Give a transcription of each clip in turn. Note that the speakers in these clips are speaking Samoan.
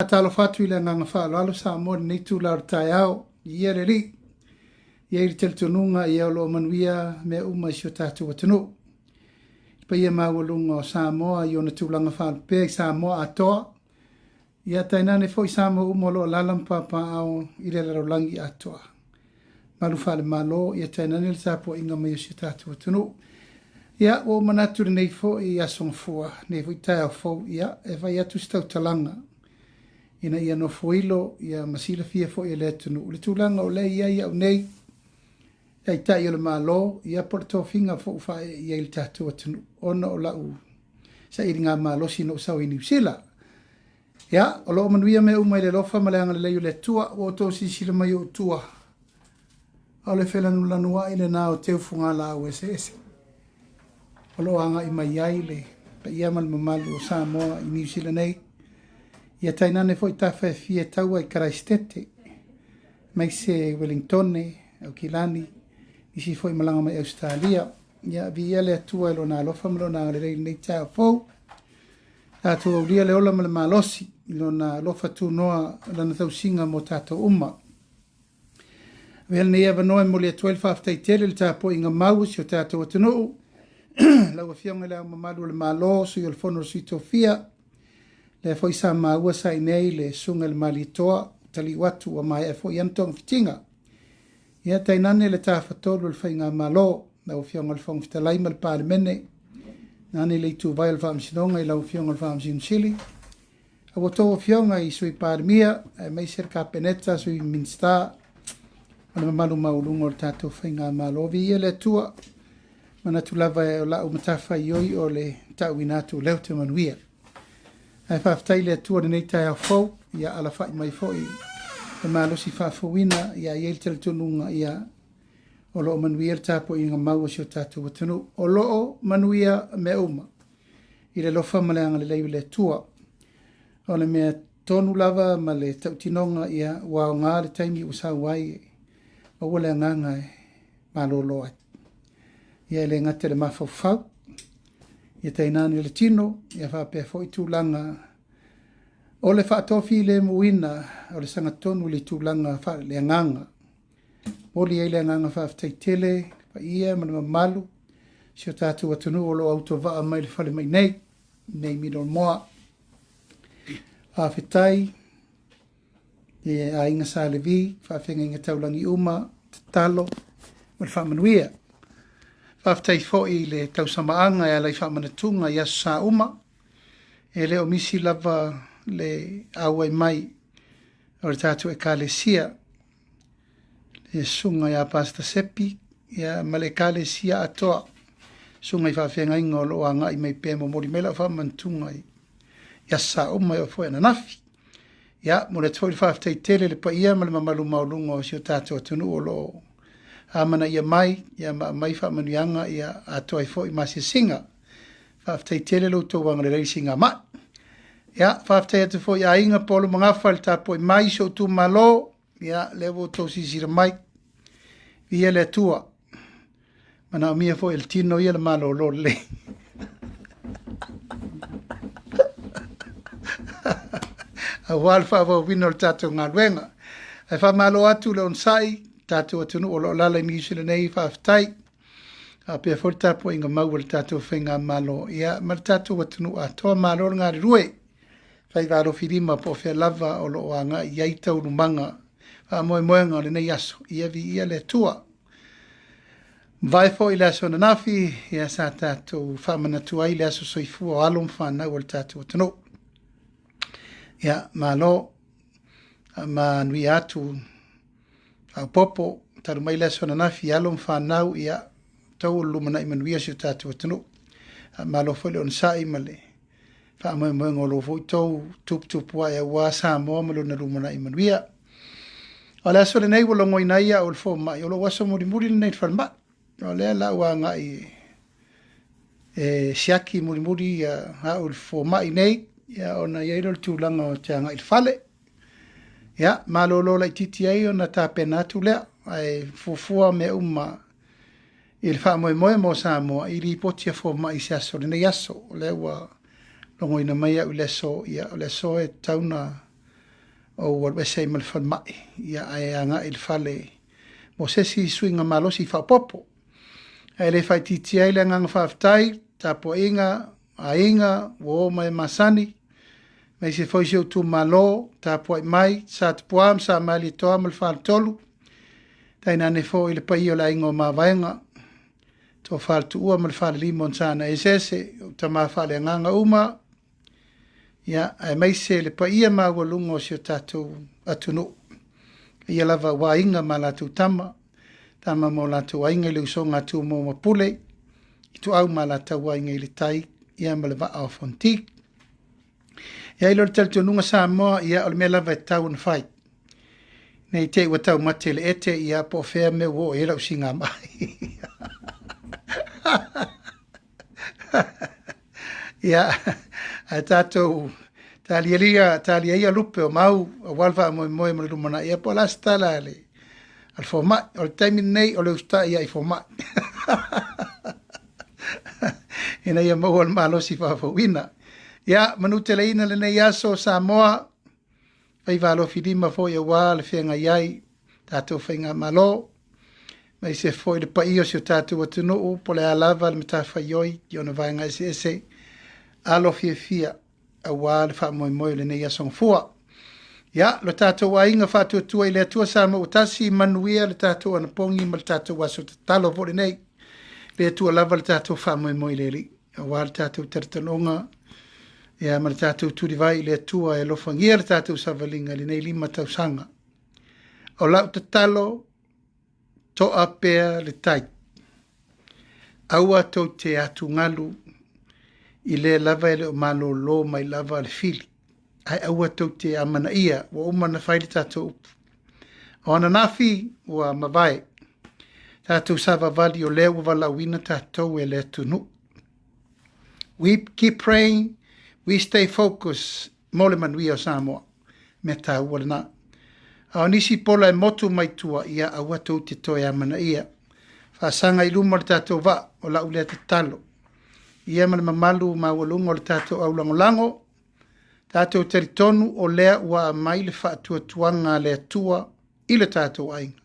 Faatalofa atu i le agaga faaaloalo Samoa i lenei itula o le taeao. Ia le Alii, e i ai le talitonuga ia o lo o manuia mea uma i si o tatou atunuu. Le paia maualuga o Samoa i ona tulaga faalupea i Samoa atoa, ia tainane foi Samoa uma o lo o alaala ma papaaao i le lalolagi atoa. Malu faale-Malo, ia tainane le tapuaiga mai o si o tatou atunuu. Ia, ua ou manatu i lenei foi Aso Gafua, lenei foi taeao fou, ia, e fai atu se tautalaga ina ia nofoilo ia ma silafia foi e le atunuu le tulaga o lea e i ai au nei, Taitai o le Malo, ia po o le tofiga foi ua faaee i ai le tatou atunuu ona o lau sailiga malosi na ou sau ai i Niu Sila. Ia, o lo o manuia mea uma i le alofa ma le agalelei o le Atua. Ua outou silasila mai i ou tua, o le felanulanuai lena o teu fugalaau eseese o lo o agai mai ai le paia ma le mamalu o Samoa i Niu Sila nei, ia tainane foi tafa e fia taua i Karaisitete, aemaise Welingtone, Aukilani, nisi foi malaga mai Ausetalia. Ia, viia le Atua i Lona alofa ma Lona agalelei i lenei taeao fou. Tatou aulia le ola ma le malosi i Lona alofa tunoa, Lana tausiga mo tatou uma. Avea lenei avanoa e momoli atu ai le faafetai tele i le tapuaiga mau a si o tatou atunuu, lau Afioga i Le Ao Mamalu o le Malo, Sui o le Fono a Sui Tofia, lea foi sa maua sa i inei le Susuga i le Malietoa, taliu atu ua maea foi ana togafitiga. Ia tainane le Tafatolu o le Faigamalo, lau Afioga i le Fofoga Fetalai ma le Palemene, tainane le ituvai o le Faamasinoga i lau Afioga i le Faamasino Sili, a ua outou Afioga i Sui Palemia, aemaise le Kapeneta, Sui Minisita, ma le mamalu maualuga o le tatou Faigamalo. Viia le Atua, manatu lava o lau matafaioi o le tauina atu o lea ou te manuia. Ae faafetai i le Atua i lenei taeao fou, ia alafai mai foi le malosi faafouina, ia i ai le talitonuga, ia o lo o manuia le tapuaiga mau a si o tatou atunuu. O lo o manuia mea uma i le alofa ma le agalelei o le Atua. O le mea tonu lava ma le tautinoga, ia ua aoga le taimi ua sau ai, maua le agaga e malolo ai. Ia e le gata i le mafaufau, ia tainane le tino, ia faapea foi tulaga o le faatofilemuina o le sagatonu i le tulaga faaleagaga. Momoli ai le agaga faafetai tele, le paia ma le mamalu si o tatou atunuu o lo o autovaa mai le falemai nei, nei Middlemoa. Faafetai e aiga Sa Levi, faafeagaiga taulagi uma, tatalo ma le faamanuia. Faafetai foi i le tausamaaga e ala i faamanatuga i aso sa uma, e le o misi lava le auai mai o le tatou Ekalesia, le susuga ia Pastor Sepi, ia, ma le Ekalesia atoa, susuga i faafeagaiga o lo o agai mai pea, momoli mai lau faamanatuga i aso sa uma e oo foi ananafi. Ia, momoli atu foi le faafetai tele i le paia ma le mamalu maualuga o si o tatou atunuu o lo o amanaia mai, ia, ma aumai faamanuiaga, ia, atoa ai foi ma asiasiga. Faafetai tele lo outou agalelei i siigamai. Ia, faafetai atu foi i aiga Paolo Magafa i le tapuai mai i si ou itumalo. Ia, lea ua outou silasila mai. Viia le Atua. Manaomia foi e le tino ia le malolo lelei. Aua le faaauauina o le tatou galuega. Ae faamalo atu le onosai, tatou atunuu o lo o alaala i Niu Sila nei, faafetai. Faapea foi le tapuaiga mau a le tatou Faigamalo, ia, ma le tatou atunuu atoa. Malo le galulue. Faiva alofilima po o fea lava o lo o agai i ai taualumaga faamoemoega o lenei aso. Ia viia le Atua. Mavae foi le aso ananafi, ia sa tatou faamanatu ai le aso soifua o alo ma fanau o le tatou atunuu. Ia, malo, manuia atu faaopoopo, talu mai le aso ananafi, alo ma fanau, ia, tau o le lumanai manuia si o tatou atunuu. Malo foi le onosai ma le faamoemoega o lo foi tou tuputupu ae aua Samoa ma lona lumanai manuia. O le aso lenei ua logoina ai au e le fomai, o lou aso mulimuli lenei i le falemai. O lea la ua agai e siaki mulimuli au i le fomai nei, ia, ona i ai lea o le tulaga o te agai i le fale. Ia, malolo laitiiti ai ona tapena atu lea, ae fuafua mea uma i le faamoemoe mo Samoa i lipoti a fomai i se aso lenei aso. O lea ua logoina mai au i le aso, ia, o le aso e tatau na Ou alu ese ai ma le falemai, ia ae agai i le fale mo se isi suiga malosi faaopoopo. Ae le faaitiitia ai le agaga faafetai, tapuaiga, aiga, uo ma e masani, aemaise foi si ou itumalo, tapuai mai, Sa Tupua ma Sa Malietoa ma le Faletolu, tainane foi le paia o le Aiga o Mavaega, Tofa le Tuua ma le Falelima o Matanaeseese, ou tama faaleagaga uma, ia, aemaise le paia maualuga o si o tatou atunuu, ia lava ua aiga ma latou tama, tama ma o latou aiga i le usoga a Tumua ma Pule, Ituau ma Alataua, Aiga i le Tai, ia ma le Vaa o Fonoti. E i ai lea o le talitonuga Samoa, ia o le mea lava e tatau ona fai. Ne i te i ua taumate le ete, ia po o fea mea ua oo i ai lau sigamai. Ia, ae tatou talialia, talia ia lupe o mau aua le faamoemoe mo le lumanai. Ia po o le a se tala a le fomai. O le taimi lenei o le usitai ia i fomai. Ina ia maua le malosi faafouina. Ia, manuteleina lenei aso Samoa, faiva alofilima foi aua le feagai ai tatou faigamalo, aemaise foi le paia o si o tatou atunuu, po o le a lava le matafaioi i ona vaega eseese, alo fiafia aua le faamoemoe o lenei aso Gafua. Ia, lo tatou aiga faatuatua i le Atua Samoa ua tasi, manuia le tatou anapogi ma le tatou aso tatalo foi lenei. Le Atua lava le tatou faamoemoe i le Alii, aua le tatou talitonuga, ia ma le tatou tulivae i le Atua e alofagia le tatou savaliga i lenei 5 tausaga. O lau tatalo, toa pea le tai. Aua tou te atugalu i lea lava e le o malolo mai lava le fili. Ae aua tou te amanaia, ua uma na fai le tatou upu. O ananafi ua mavae, tatou savavali o lea ua valaauina tatou e le atunuu. We keep praying, we stay focused mo le manuia o Samoa. Mea taua lena. A o nisi pola e motu mai tua, ia aua tou te toe amanaia. Faasaga i luma o le tatou vaa, o lau lea tatalo. Ia ma le mamalu maualuga o le tatou aulagolago, tatou talitonu o lea ua aumai le faatuatuaga a le Atua i le tatou aiga.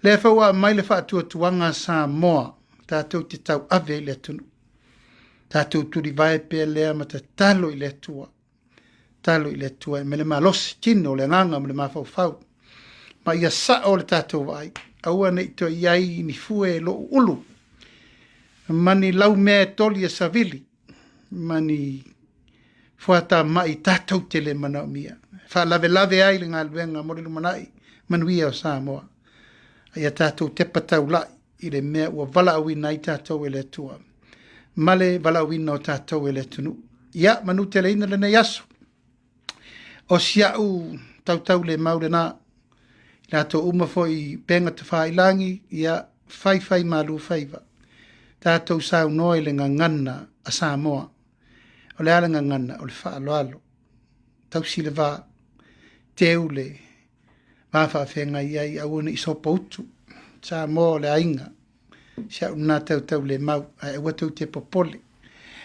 Lea foi ua aumai le faatuatuaga a Samoa, tatou te tauave i le atunuu. Tatou tulivae pea lea ma tatalo i le Atua. Tatalo i le Atua e mele malosi tino o le agaga ma le mafaufau. Ma ia sao le tatou vaai, aua ne i toe i ai ni fue lou ulu. Ma ni laumea e toli e savili, ma ni fuatamai tatou te le manaomia. Faalavelave ai le galuega mo le lumanai manuia o Samoa. A ia tatou tepa taulai i le mea ua valaauina ai tatou e le Atua, ma le valaauina o tatou e le atunuu. Ia, manuteleina lenei aso. O si au tautau le mau lena, i latou uma foi upega tafailagi, ia faifai malu faiva. Tatou saunoa i le gagana a Samoa. O le a le gagana? O le faaaloalo. Tausi le va, teu le va faafeagai ai, aua ne i sopoutu. Samoa o le aiga, si au lena tautau le mau, ae aua tou te popole.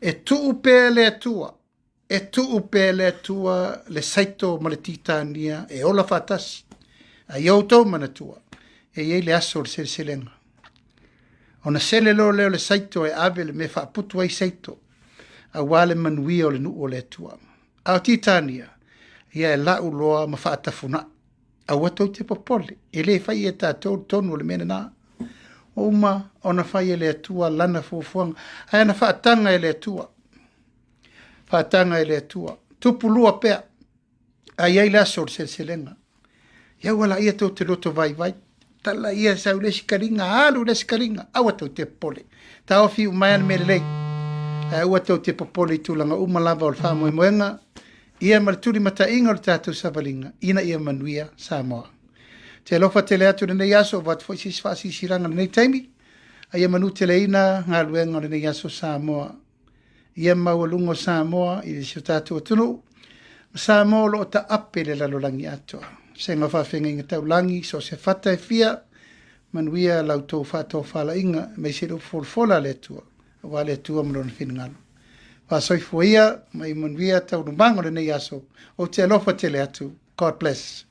E tuu pea le Atua, e tuu pea le Atua le saito ma le titania e ola faatasi. A ia outou manatua, e i ai le aso o le seleselega. Ona sele loa lea o le saito e ave le mea faaputu ai saito, aua le manuia o le nuu o le Atua. A o titania, ia e lau loa ma faatafunai. Aua tou te popole, e le fai e tatou le tonu o le mea lena. Ua uma ona fai e le Atua lana fuafuaga, ae ana faataga e le Atua. Faataga e le Atua. Tupu lua pea, a i ai le aso o le seleselega. Ia ua laia tou te loto vaivai. Tala ia sau le isi kaliga, alu le isi kaliga, aua tou te popole. Taofi uma ai le mea lelei. Ae aua tou te popole i tulaga uma lava o le faamoemoega, ia ma le tulimataiga o le tatou savaliga, ina ia manuia Samoa. Te alofa tele atu lenei aso, avatu foi se isi faasilasilaga lenei taimi, a ia manuteleina galuega o lenei aso Samoa. Ia maualuga o Samoa i si o tatou atunuu, ma Samoa o lo o taape le lalolagi atoa. Sega o faafeagaiga taulagi, so o se fata e fia, manuia lau tou faatofalaiga, aemaise le upu folafola a le Atua, aua le Atua ma lona finagalo. Faasoifua ia, ma ia manuia taualumaga o lenei aso, ou te alofa tele atu. God bless.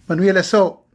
Manuia le aso.